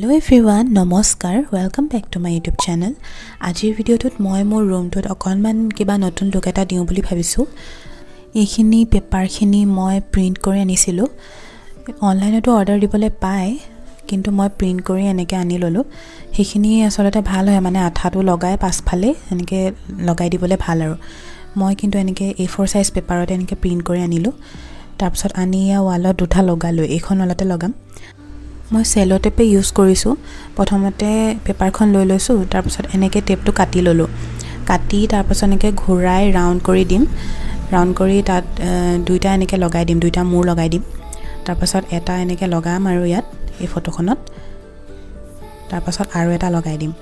Hello' everyone, নমস্কাৰ। Welcome back to my YouTube channel. আজিৰ ভিডিঅ'টোত মই মোৰ ৰুমটোত অকণমান কিবা নতুন লুক এটা দিওঁ বুলি ভাবিছোঁ। এইখিনি পেপাৰখিনি মই প্ৰিণ্ট কৰি আনিছিলোঁ। অনলাইনতো অৰ্ডাৰ দিবলৈ পায়, কিন্তু মই প্ৰিণ্ট কৰি এনেকৈ আনি ল'লোঁ। সেইখিনি আচলতে ভাল হয়, মানে আঠাটো লগাই পাছফালে এনেকৈ লগাই দিবলৈ ভাল। আৰু মই কিন্তু এনেকৈ এ ফ'ৰ চাইজ পেপাৰত এনেকৈ প্ৰিণ্ট কৰি আনিলোঁ। তাৰপিছত আনি এয়া ৱালত দুটা লগালোঁ। এইখন ৱালতে লগাম। মই চেল' টেপে ইউজ কৰিছোঁ। প্ৰথমতে পেপাৰখন লৈ লৈছোঁ, তাৰপিছত এনেকৈ টেপটো কাটি ল'লোঁ। কাটি তাৰপাছত এনেকৈ ঘূৰাই ৰাউণ্ড কৰি দিম। ৰাউণ্ড কৰি তাত দুইটা এনেকৈ লগাই দিম, দুইটা মূৰ লগাই দিম। তাৰপাছত এটা এনেকৈ লগাম আৰু ইয়াত এই ফটোখনত, তাৰপাছত আৰু এটা লগাই দিম।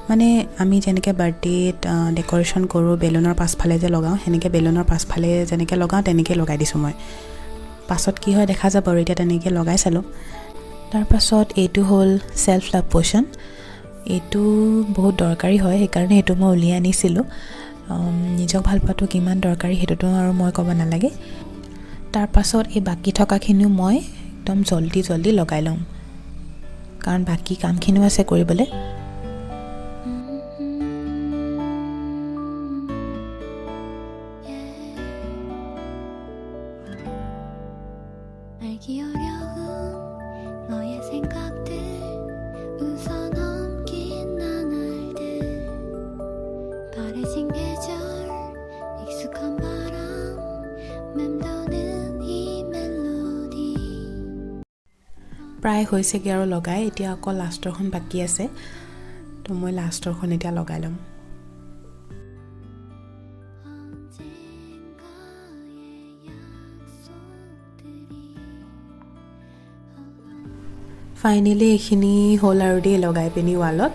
মানে আমি যেনেকৈ বাৰ্থডেত ডেক'ৰেশ্যন কৰোঁ, বেলুনৰ পাছফালে যে লগাওঁ, সেনেকৈ বেলুনৰ পাছফালে যেনেকৈ লগাওঁ তেনেকৈ লগাই দিছোঁ মই। পাছত কি হয় দেখা যাব আৰু এতিয়া তেনেকৈ লগাই চালোঁ। তাৰপাছত এইটো হ'ল ছেল্ফ লাভ প'শ্যন। এইটো বহুত দৰকাৰী হয়, সেইকাৰণে এইটো মই উলিয়াই আনিছিলোঁ। নিজক ভাল পোৱাটো কিমান দৰকাৰী, সেইটোতো আৰু মই ক'ব নালাগে। তাৰপাছত এই বাকী থকাখিনিও মই একদম জল্দি জল্দি লগাই ল'ম, কাৰণ বাকী কামখিনিও আছে কৰিবলৈ। 알기 어려운 너의 생각들, 웃어 넘긴 나날들, 바래진 계절, 익숙한 바람, 맴도는 이 멜로디. প্ৰায় হৈছেগৈ আৰু লগাই। এতিয়া অকল লাষ্টৰখন বাকী আছে। তো মই লাষ্টৰখন এতিয়া লগাই ল'ম। 언젠가의 약속들이 finally এইখিনি হ'ল আৰু দেই লগাই পিনি ৱালত।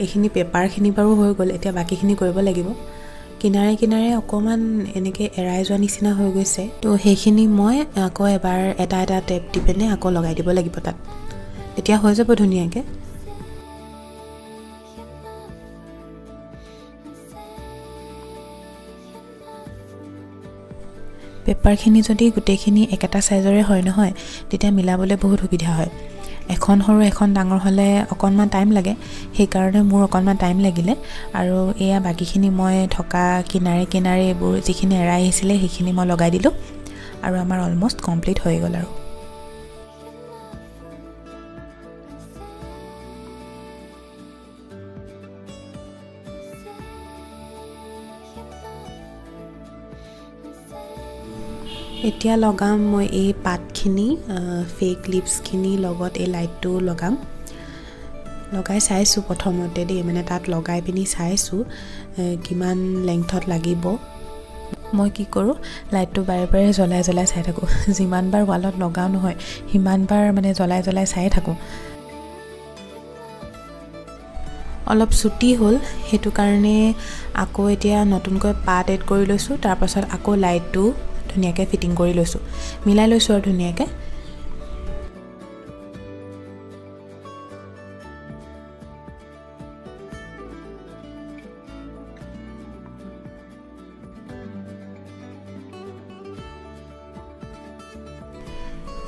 এইখিনি পেপাৰখিনি বাৰু হৈ গ'ল, এতিয়া বাকীখিনি কৰিব লাগিব। কিনাৰে কিনাৰে অকণমান এনেকৈ এৰাই যোৱা নিচিনা হৈ গৈছে, তো সেইখিনি মই আকৌ এবাৰ এটা এটা টেপ দি পিনে আকৌ লগাই দিব লাগিব তাত। তেতিয়া হৈ যাব ধুনীয়াকৈ। পেপাৰখিনি যদি গোটেইখিনি একেটা চাইজৰে হয় নহয়, তেতিয়া মিলাবলৈ বহুত সুবিধা হয়। এখন সৰু এখন ডাঙৰ হ'লে অকণমান টাইম লাগে, সেইকাৰণে মোৰ অকণমান টাইম লাগিলে। আৰু এয়া বাকীখিনি মই থকা কিনাৰে কিনাৰে এইবোৰ যিখিনি এৰাই আহিছিলে, সেইখিনি মই লগাই দিলোঁ আৰু আমাৰ অলমষ্ট কমপ্লিট হৈ গ'ল। আৰু এতিয়া লগাম মই এই পাতখিনি, ফেক লিভছখিনি লগত এই লাইটটো লগাম। লগাই চাইছোঁ প্ৰথমতে দেই, মানে তাত লগাই পিনি চাইছোঁ কিমান লেংথত লাগিব। মই কি কৰোঁ, লাইটটো বাৰে বাৰে জ্বলাই জ্বলাই চাই থাকোঁ। যিমানবাৰ ৱালত লগাওঁ নহয়, সিমানবাৰ মানে জ্বলাই জ্বলাই চাই থাকোঁ। অলপ চুটি হ'ল, সেইটো কাৰণে আকৌ এতিয়া নতুনকৈ পাত এড কৰি লৈছোঁ। তাৰপাছত আকৌ লাইটটো ধুনীয়াকৈ ফিটিং কৰি লৈছোঁ, মিলাই লৈছোঁ আৰু ধুনীয়াকৈ।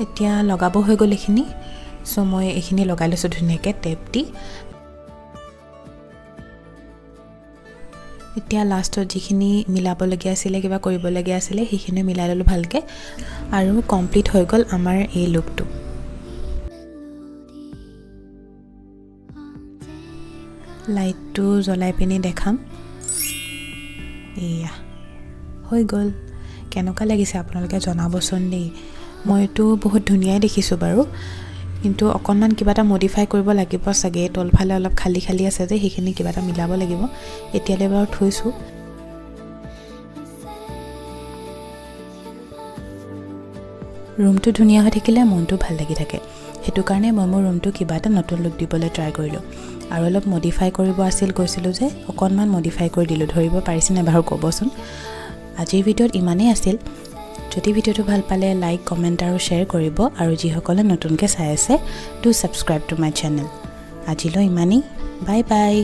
এতিয়া লগাব হৈ গ'ল এইখিনি। চ' মই এইখিনি লগাই লৈছোঁ ধুনীয়াকৈ টেপ দি। এতিয়া লাষ্টত যিখিনি মিলাবলগীয়া আছিলে, কিবা কৰিবলগীয়া আছিলে, সেইখিনি মিলাই ল'লোঁ ভালকৈ আৰু কমপ্লিট হৈ গ'ল আমাৰ এই লুকটো। 멜로디. লাইটটো জ্বলাই পিনি দেখাম। এয়া হৈ গ'ল। কেনেকুৱা লাগিছে আপোনালোকে জনাবচোন দেই। মইতো বহুত ধুনীয়াই দেখিছোঁ বাৰু, কিন্তু অকণমান কিবা এটা মডিফাই কৰিব লাগিব চাগে। তলফালে অলপ খালী খালী আছে যে, সেইখিনি কিবা এটা মিলাব লাগিব। এতিয়ালৈ বাৰু থৈছোঁ। ৰুমটো ধুনীয়া হৈ থাকিলে মনটো ভাল লাগি থাকে। সেইটো কাৰণে মই মোৰ ৰুমটো কিবা এটা নতুন লুক দিবলৈ ট্ৰাই কৰিলোঁ আৰু অলপ মডিফাই কৰিব আছিল, কৈছিলোঁ যে অকণমান মডিফাই কৰি দিলোঁ। ধৰিব পাৰিছেনে বাৰু ক'বচোন। আজিৰ ভিডিঅ'ত ইমানেই আছিল। যদি ভিডিঅ'টো ভাল পালে লাইক, কমেণ্ট আৰু শ্বেয়াৰ কৰিব আৰু যিসকলে নতুনকৈ চাই আছে, do subscribe to my channel. আজিলৈ ইমানেই, বাই বাই।